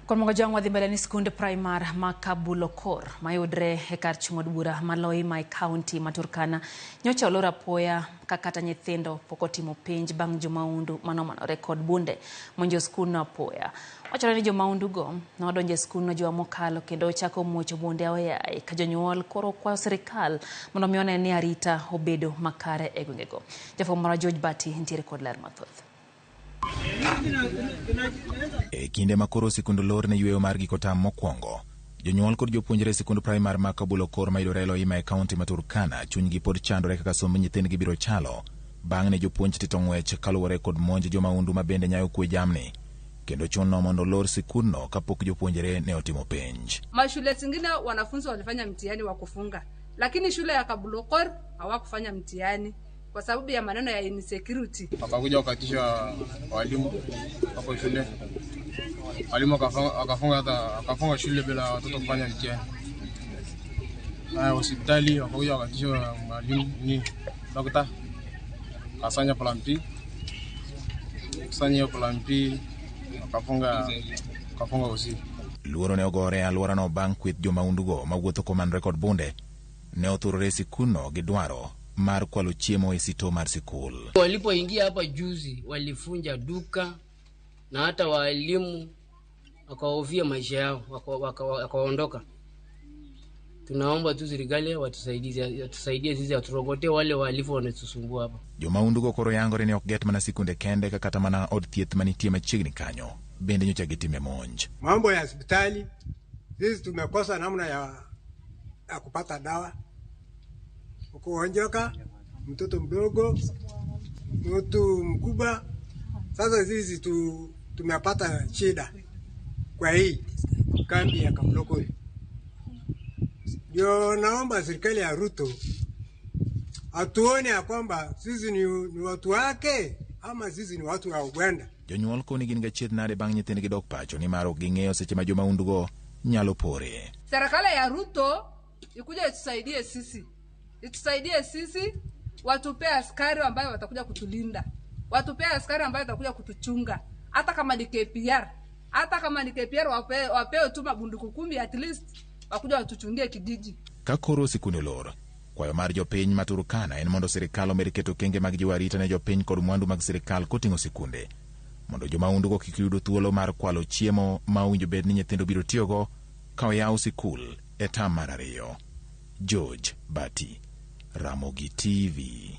Kwan mogo jwang' wadhi mbele ni skund primar ma Kabulokor mayudre e kar chung' od bura ma Loima e kaunti ma Turkana nyocha olor apoya ka kata nyithindo pok otimo penj bang' jomaundu manomanore kod bunde monjo skundno apoya. Wachore ni jomaundugo nodonjo e skundno juma mokalo kendo ochako muocho bunde aoyaye ka jonyuol koro kwayo sirikal mondo mi one ni arita obedo makare e gwengego. Jafwambo marwa George Bati nitiere kod ler mathoth. E kinde ma koro sikund olor ne yweyo mar giko tam mokwongo, jonyuol kod jopuonjre e sikund praimar ma Kabulokor mayudore e Loima e kaunti ma Turkana chunygi pod chandore kaka somb nyithindgi biro chalo bang' ne jopuonj tito ng'wech kaluwore kod monj jomaundu ma bende nyayo kwe jamni kendo chuno mondo olor sikundno kapok jopuonjre ne otimo penj. Mashule zingine wanafunzi walifanya mtihani wa kufunga, lakini shule ya Kabulokor hawakufanya mtihani kwa sababu ya maneno ya insecurity. Wakakuja wakatisha walimu hapo shule, walimu wakafunga hata wakafunga shule bila watoto kufanya mtihani. Haya, hospitali wakakuja wakatisha mwalimu ni dokta kasanya plan P, kusanya hiyo plan P wakafunga usiku. Luoro ne ogore e alworano bang' kweth jomaundugo mawuotho komanore kod bunde ne othurore e sikundno gi dwaro mar kwalo chiemo e sito mar sikul. Walipoingia hapa juzi, walivunja duka na hata walimu wakahofia maisha yao, wakaondoka. Tunaomba tu serikali watusaidie sisi, waturogote wale wahalifu wanatusumbua hapa. Jomaundugo koro yangore ni ok get mana sikunde kende ka kata mana od thieth manitie machiegni kanyo bende nyocha gitime monj. Mambo ya hospitali, sisi tumekosa namna ya kupata dawa. Ukuonjoka, mtoto mdogo, mtu mkubwa. Sasa sisi tumepata shida kwa hii kambi ya Kabulokor. Ndio naomba serikali ya Ruto atuone ya kwamba sisi ni watu wake ama sisi ni watu wa Uganda. Jonyuol koni gin gachiedh nade bang' nyithindgi dok pacho nimar ok ging'eyo seche ma jomaundugo nyalo pore. Serikali ya Ruto ikuja itusaidie sisi, itusaidie sisi, watupe askari ambayo watakuja kutulinda, watupe askari ambayo watakuja kutuchunga, hata kama ni KPR, hata kama ni KPR wapewe tu mabunduki 10 at least wakuja watuchungie kijiji. Ka koro sikunde olor, kwayo mar jopiny ma Turkana en mondo sirikal omed keto okenge mag jiwo arita ne jopiny kod mwandu mag sirikal koting'o sikunde mondo jomaundugo kik yud thuolo mar kwalo chiemo ma owinjo bed ni nyithindo biro tiyogo ka oyaw sikul e tam mar ariyo. George Bati, Ramogi TV.